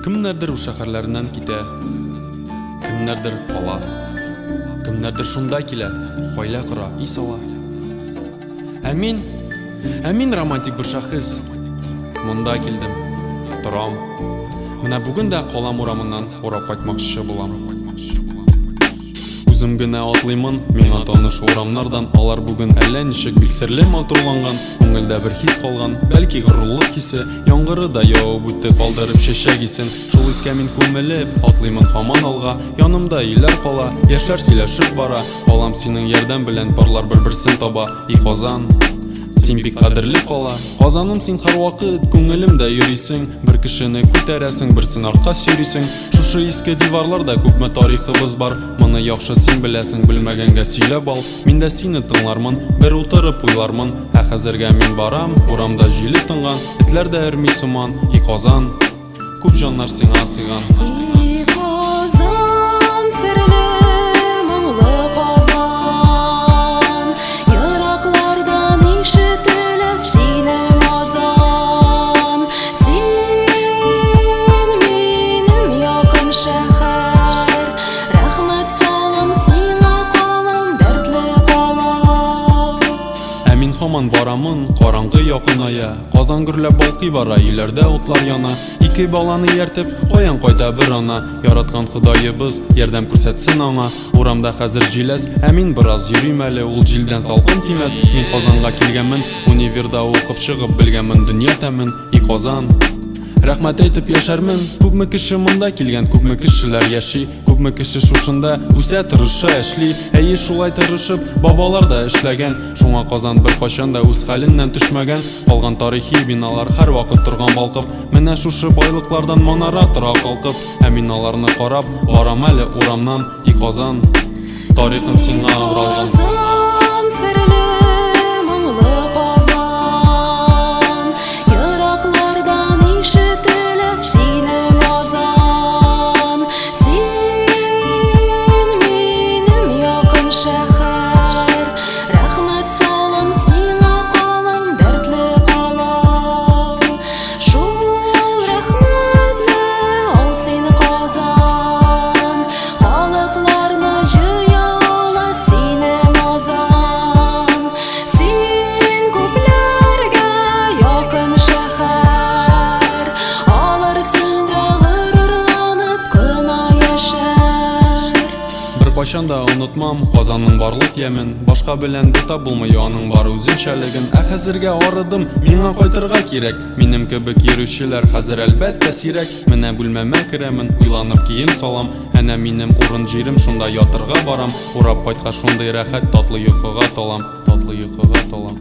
Кемнәрдер үз шәһәрләреннән китә, кемнәрдер кала. Кемнәрдер шунда килә, гаилә кора, өй сала. Ә мин, ә мин романтик бер шәхес. Монда килдем, торам. Менә бүген дә Калам урамыннан урап кайтмакчы булам. Үзем генә атлыймын, миңа таныш урамнардан. Алар бүген әллә ничек бик серле матурланган. Күңелдә бер хис калган, бәлки горурлык хисе. Яңгыры да явып үтте, калдырып чәчәк исен. Шул искә мин күмелеп, атлыймын һаман алга. Янымда өйләр кала, яшьләр сөйләшеп бара. Калам синең ярдәм белән парлар бер-берсен таба. И Казан, син бик кадерле кала. Казаным, син һәрвакыт күңелемдә йөрисең. Бер кешене күтәрәсең, берсен артка сөйрисең. Шушы иске диварларда күпме тарихыбыз бар. Моны яхшы син беләсең, белмәгәнгә сөйләп ал. Мин дә сине тыңлармын, бер утырып уйлармын. Ә хәзергә мин барам, урамда җиле тынган, этләр дә өрми сыман. И Казан, күп җаннар сиңа сыйган. И Казан, серле, моңлы Казан, ераклардан ишетелә синең азан. Син минем якын шәһәр, рәхмәт салам сиңа, калам, дәртле калам. Ә мин һаман барамын, караңгы якыная. Казан гөрләп балкый бара, өйләрдә утлар яна. Ике баланы ияртеп, каян кайта бер ана? Яраткан Ходаебыз ярдәм күрсәтсен аңа. Урамда хәзер җиләс, ә мин бераз йөрим әле, ул җилдән салкын тимәс. Мин Казанга килгәнмен, универда укып чыгып белгәнмен дөнья тәмен. И Казан, рәхмәт әйтеп яшәрмен. Күпме кеше монда килгән, күпме кешеләр яши, күпме кеше шушында үсә, тырыша, эшли. Әйе, шулай тырышып, бабалар да эшләгән. Шуңа Казан беркайчан да үз хәленнән төшмәгән. Калган тарихи биналар һәрвакыт торган балкып. Менә шушы байлыклардан манара тора калкып. Ә мин аларны карап барам әле урамнан. И Казан, тарихым сиңа уралган. Казан, серле, моңлы Казан, ераклардан ишетелә синең азан. Син минем якын шәһәр, рәхмәт салам сиңа, калам, дәртле калам. Шул рәхмәтне ал син, Казан, халыкларны җыя ала синең азан. Син күпләргә якын шәһәр, алырсың да горурланып кына яшәр. Беркайчан да онытмам Казанның барлык ямен. Башка белән бутап булмый аның бар үзенчәлеген. Ә хәзергә арыдым, миңа кайтырга кирәк. Минем кебек йөрүчеләр хәзер әлбәттә сирәк. Менә бүлмәмә керәмен, уйланып кием салам. Әнә минем урын-җирем, шунда ятырга барам. Урап кайткач шундый рәхәт, татлы йокыга талам. Татлы йокыга талам.